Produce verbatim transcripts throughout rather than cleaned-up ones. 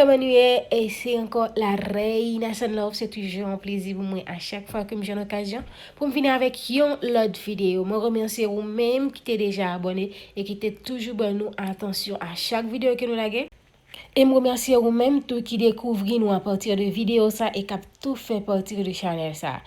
Kòman nou ye? E se ankò la Reina Sun Love. Se toujou yon plezi pou mwen a chak fwa ke m jwenn okazyon pou m vini avèk yon lòt videyo. Mwen remèsye ou menm ki te deja abòne e ki te toujou ban nou atansyon a chak videyo ke nou lage. E m remèsye ou menm tou ki dekouvri nou apati de videyo sa e k ap tou fè pati de chanèl sa.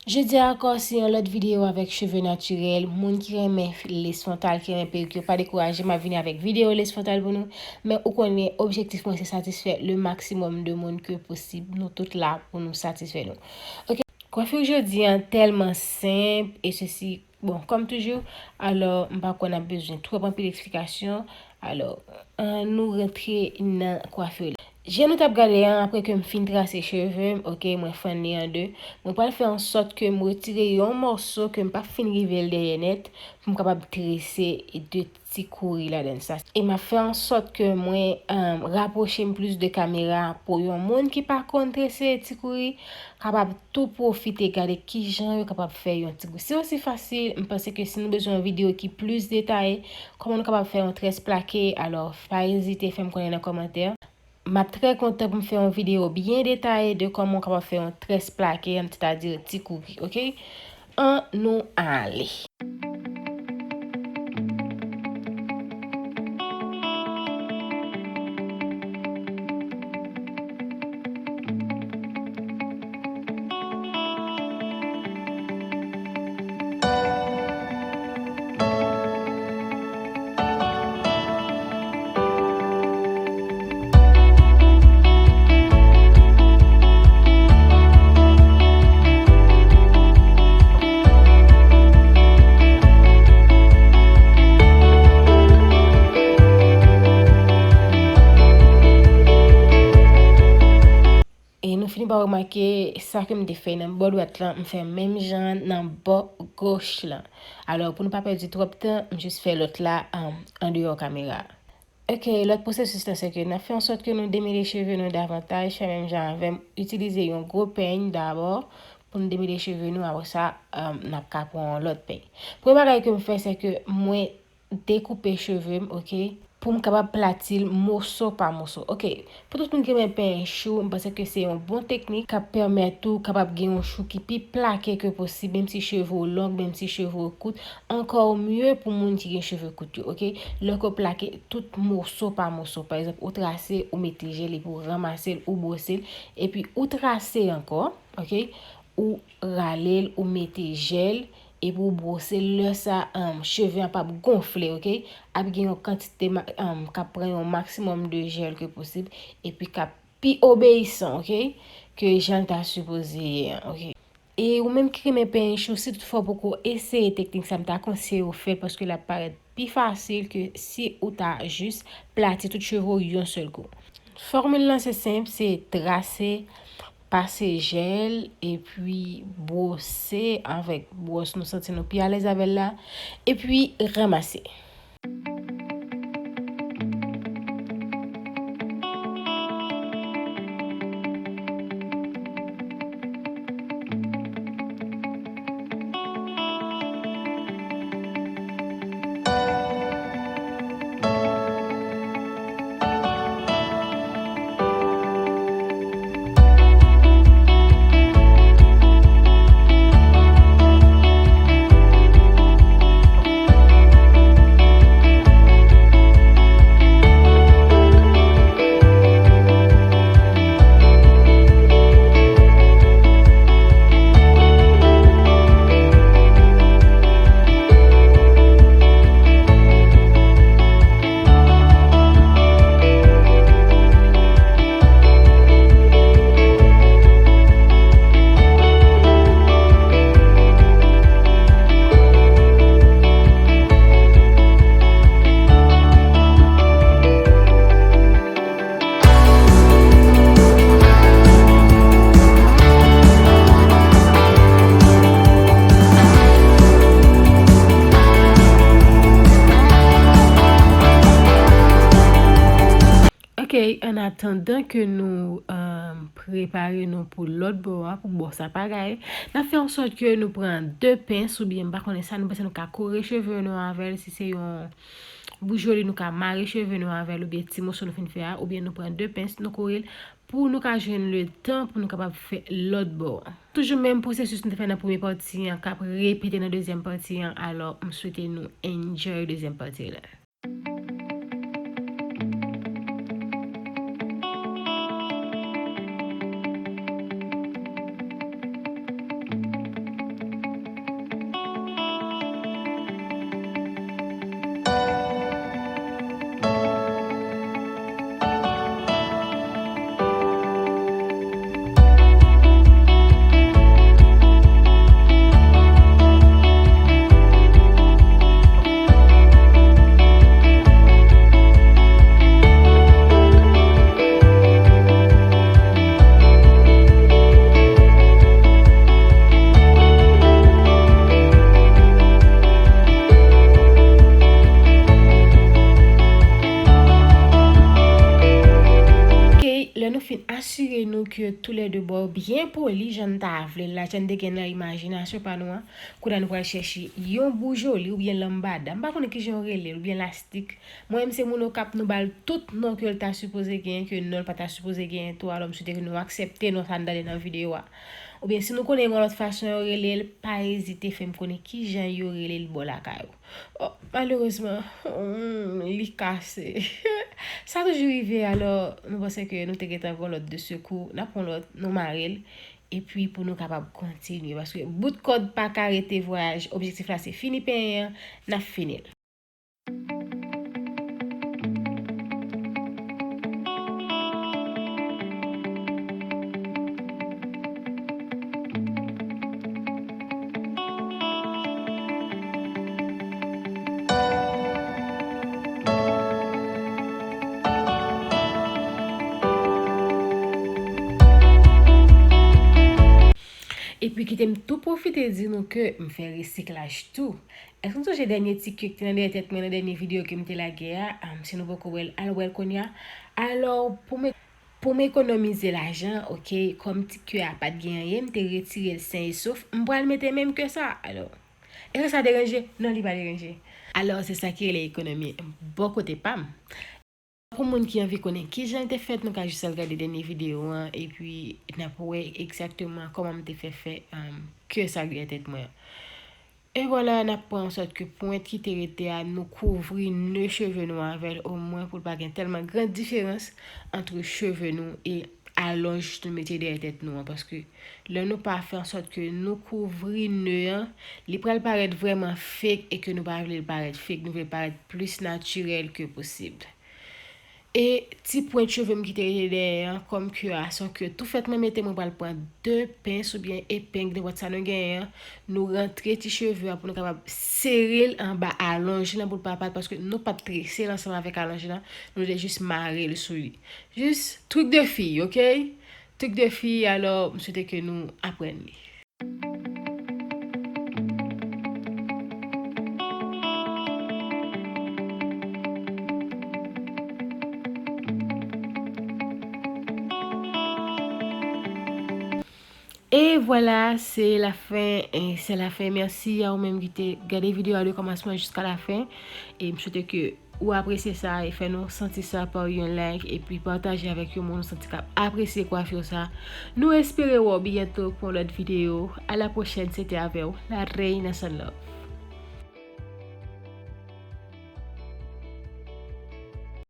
Jodi a ankò, se yon lòt videyo avèk cheve natirèl. Moun ki renmen f-, lace frontal, ki renmen perik yo, pa dekouraje, m ap vini avèk videyo lace frontal pou nou. Men ou konnen, objektif mwen, se satisfè le maximum de moun ke posib. Nou tout la pou nou satisfè nou. Ok. Kwafir jodi an tèlman senp e sesi, bon, kòm toujou, alò, m pa kwè n ap bezwen twòp anpil eksplikasyon. Alò, ann nou rantre nan kwafir la. Jan nou t ap gade an, apre ke m fin trase cheve m, ok, mwen fann li an de. Mwen pral fè an sòt ke m retire yon mòso ke m p ap fin rive l dèyè nèt pou m kapab trese de ti kouri ladan sa. E m ap fè an sòt ke mwen, em, rapwoche m plis de kamera pou yon moun ki pa konn trese ti kouri kapab tou pwofite gade kijan yo kapab fè yon ti kouri. Se osi fasil, m panse ke si nou bezwen yon videyo ki plis detaye, kòman nou kapab fè yon très plaqué, alò, pa ezite fè m konnen nan kòmantè. M ap trè kontan pou m fè yon videyo byen detaye de kòman w kapab fè yon très plaqué, sètadi ti kouri, ok? Ann nou ale. E nou fini pa remake sa ke m te fè nan bò dwat lan, m fè menm jan nan bò goch lan. Alò, pou nou pa pèdi twòp tan, m jis fè lòt la, um, andeyò kamera. Ok, lòt pwosesis la, se ke n ap fè an sòt ke nou demele cheve nou davantaj, fè menm jan avè m, itilize yon gwo peny dabò pou n demele cheve nou, apre sa, um, n ap ka pran yon lòt peny. Premye bagay ke m fè, se ke mwen dekoupe cheve m, ok, pou m kapab plati l moso pa moso, ok. Pou tout moun ki renmen penyen chou, m panse ke se yon bon teknik k ap pèmèt ou kapab gen yon chou ki pi plake ke posib, menm si cheve w long, menm si cheve w kout, ankò mye pou moun ki gen cheve kout yo, ok. Lè ke w plake tout moso pa moso, pa egzanp, ou trase, ou mete jèl epi w ranmase l, ou bwose l, epi ou trase ankò, ok. Ou rale l, ou mete jèl, epi ou bwose l. Lè sa, um, cheve an p ap gonfle, ok? Ap gen yon kantite ma-, um, k ap pran yon maksimòm de jèl ke posib, epi k ap pi obeyisan, ok? Ke jan l ta sipoze ye an, ok? E ou menm ki renmen penyen chou, si toutfwa w poko eseye teknik sa, m ta konseye w fè l paske l ap parèt pi fasil ke si ou ta jis plati tout cheve w yon sèl kou. Fòmil lan se senp, se trase, pase jèl, epi bwose avèk bwòs nou santi nou pi alèz avè l la, epi ranmase. Ok, an atandan ke nou, um, prepare nou pou lòt bò a, pou bò sa pa gaye, n ap fè an sòt ke nou pran de pens oubyen m pa konnen sa nou panse nou ka kore cheve nou avè l, si se yon Boujoli nou ka mare cheve nou avè l oubyen ti moso nou fin fè a, oubyen nou pran de pens, nou kore l pou nou ka jwenn letan pou nou kapab fè lòt bò an. Toujou menm pwosesis nou te fè nan premye pati an k ap repete nan dezyèm pati an, alò m swete nou enjoy dezyèm pati la. Ok, lè nou fin asire nou ke toulède bò byen poli jan n ta vle l la, jan n te gen nan imajinasyon pa nou an, kounye a nou pral chèche yon boujoli oubyen lanbada. M pa konnen kijan yo rele l, oubyen lastik. Mwen menm se moun Okap, nou ba l tout non ke l ta sipoze genyen, ke non l pa ta sipoze genyen tou, alò m swete ke nou aksepte non sa n tande nan videyo a. Oubyen si nou konnen yon lòt fason yo rele l, pa ezite fè m konnen kijan yo rele l bò lakay ou. Oh, malerezman, hmm, li kase. Sa toujou rive, alò nou panse ke nou te gentan pran lòt de sekou, n ap pran lòt, nou mare l, epi pou nou kapab kontinye, paske bout kòd pa ka rete vwayaj, objektif la se fini penyen an, n ap fini l. Epi kite m tou pwofite di nou ke m fè resiklaj tou. Èske nou sonje dènye ti ke ki te nan dèyè tèt mwen nan dènye videyo ke m te lage a? Am, si nou poko wè l, al wè l kounye a. Alò, pou m, pou m ekonomize lajan, ok, kòm ti ke a pa t gen anyen, m te retire l sen e sof. M pral mete menm ke sa. Alò, èske sa deranje? Non, li pa deranje. Alò, se sa ki rele ekonomi bò kote pa m. Pou moun ki anvi konnen kijan l te fèt, nou ka jis al gade dènye videyo an, epi n ap wè egzakteman kòman m te fè fè, um, ke sa ki dèyè tèt mwen an. E vwala, n ap pran an sòt ke pwent ki te rete a, nou kouvri ne cheve nou avè l, omwen pou l pa gen tèlman gran diferans ant cheve nou e alonj nou mete dèyè tèt nou an, paske lè nou pa fè an sòt ke nou kouvri ne an, li pral parèt vrèman fake e ke nou pa vle l parèt fake, nou vle l parèt plis natirèl ke posib. E ti pwent cheve m ki te rete dèyè an, kòm ke a, san ke tou fèt mwen mete, mwen pral pran de pens oubyen epeng, nenpòt sa nou genyen an, nou rantre ti cheve a pou nou kapab sere l anba alonj lan pou l pa parèt, paske nou pa t trese l ansanm avèk alonj lan, nou te jis mare l sou li. Jis trik de fi, ok? Trik de fi, alò, m swete ke nou aprann li. E vwala, se lafen, e se lafen. Mèsi a ou menm ki te gade videyo a de kòmansman jiska lafen. E m swete ke ou apresye sa e fè nou santi sa pa yon like epi pataje avèk yon moun ou santi k ap apresye kwafi w sa. Nou espere wè w byento pou yon lòt videyo. A la pwochèn, se te avè w, La Reina Sun Love.